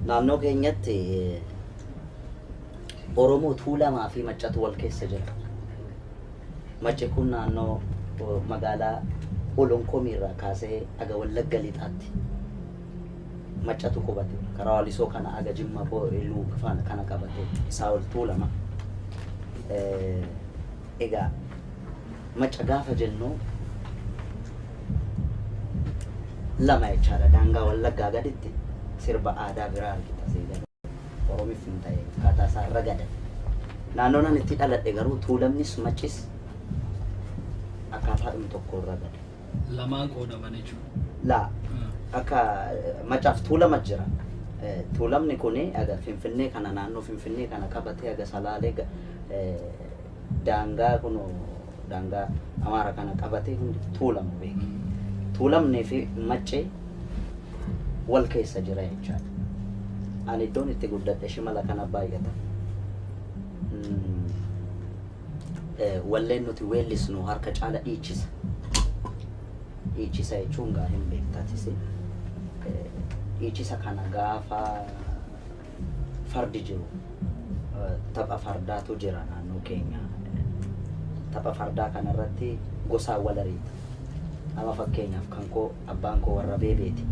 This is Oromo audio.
Naannoo keenyatti Oromoo Tuulamaa fi Maccatu wal keessa jira. Macci kun naannoo magaalaa Olonkomii irraa kaasee aga Wallagga Lixaatti Maccatu qubate. Karaa Walisoo kana aga Jimma Iluu kana qabate isaa ol Tuulama. Egaa Macca gaafa jennu lama jechaadha. Daangaa Wallaggaa gaditti sirba aadaa biraa argita sii galee. Oromiffum ta'e akkaataa isaan ragadan. Naannoon ani itti dhaladhe garuu Tuulamnis Maccis akkaataadhuma tokkoon ragada. Lamaan qoodaman jechuudha. Laa akka Maccaaf Tuulama jira. Tuulamni kun aga Finfinnee kana naannoo Finfinnee kana qabatee aga Salaalee daangaa kunoo daangaa Amaara kana qabatee hundi Tuulama beeki. Tuulamnii fi Macci wal keessa jira jechaadha. Ani iddoon itti guddadhe shimala kana baay'ata. Walleen nuti weellisnu harka caala dhiichisa. Dhiichisa jechuun gaa hin beektatis. Dhiichisa kana gaafa fardi jiru tapha fardaatu jira naannoo keenya. Tapha fardaa kanarratti gosaan wal ariita. Amma fakkeenyaaf kan koo abbaan koo warra Beebeeti.